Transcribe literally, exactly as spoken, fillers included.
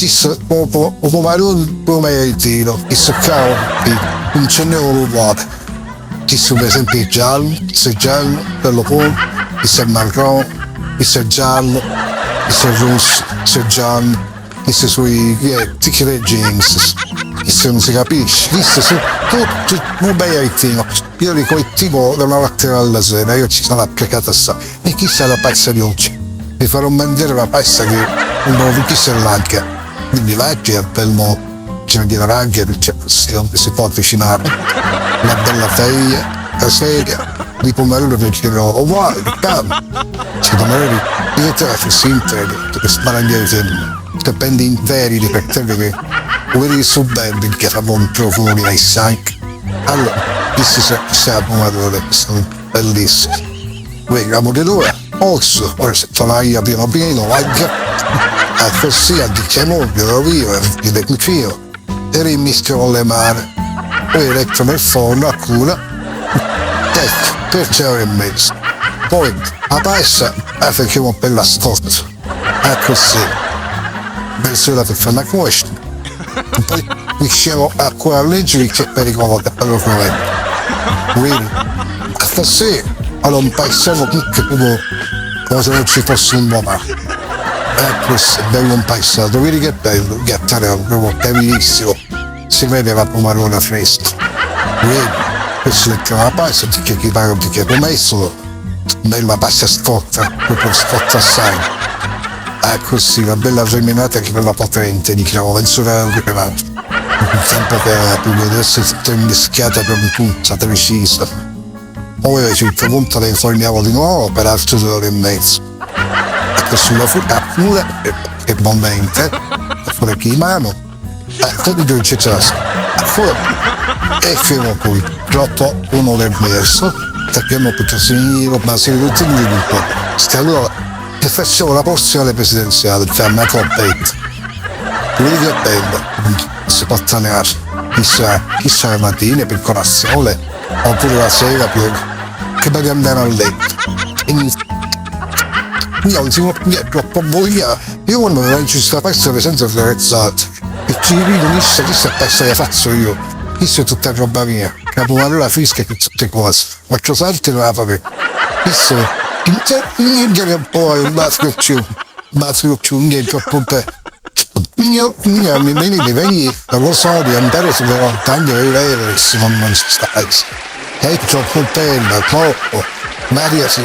Chissu, u, u, u pumaruni, lu maialitinu, chissu ccà, pi, un ci nni voli uguali. Chissu, pi esempiu, è giallu, chissu è giallu, bellu puru, chissu è marroni, chissu è giallu, chissu è russu, chissu è giallu, chissu su i, chi è, chi è James, chissu non si capisci, chissu su tutti, un maialitinu. Io dico, è tipo da una parte alla sera, io ci sono applicata sta. E chissa è la passa di oggi. Vi farò mangiare una passa che non vi chissa è l'agghia. Quindi l'agghia è per mo, c'è di l'agghia, non c'è possibile, si può avvicinare. Una bella teglia, la sedia, di pomodoro che ci ho uguale, calma. Se pomodori, io te la fai sempre, che sparaglia di sempre. Che prendi in veri di per te che vedi su belli che fa buon profumo di sangue. Allora, questi sa, sa pomodori, sono bellissimi. Vedi, la mollidura, orso, ora se travaglia piano piano, vagghia, accussì, a dicembre, lo vivo, e le cucino, e rimmischio con le mani, poi letto nel forno, a cura, ecco, per tre ore e mezzo. Poi, la pasta, la facciamo per la scorza, accussì, mezz'ora per fare la cuosta, poi pisciamo a cuore a leggere che è pericoloso, è pericoloso. Quindi, stasera, allora, un paisano tutto come, come se non ci fosse un domani. È così, bello un paisano, vedi che bello, ghiacciare, proprio bellissimo. Si vede la pomarona fresca. Vedi, questo è che la pasta, perché chi parla, perché come sono, bella pasta scotta, proprio scotta assai. Ah, così, una bella seminata che bella potente, diciamo, penso che era un granata. Sempre che la tua adesso è tutta invischiata per un punto, precisa. Poi a un certo punto la informiamo di nuovo per altre due ore e mezzo. E così la fu-, la pure, e, e bombente, pure chi in mano, e tutti due ci trasano. E poi, e fino a qui, troppo uno del verso, perché non potrà finire, ma se lo tengo tutto. Sta allora, che facciamo la porzione presidenziale, cioè una coppetta. Vedi che bella, si può tagliare, chissà, chissà le matine per colazione, oppure la sera per, che per andare a letto. Quindi, io non sono più troppo voglia, io quando non ci sta perso senza attrezzato, e ci dico, chissà, chissà persa la faccio io, questa è tutta roba mia, capo allora fresca che tutte cose, ma ciò salti non la fa per, questo, in te, in te un po', non basta più. Ma su più niente, appunto. Io, io mi veni, mi veni, non lo so, di andare sulle montagne e vedere se non, non ci sta. È troppo bella, troppo. Maria si,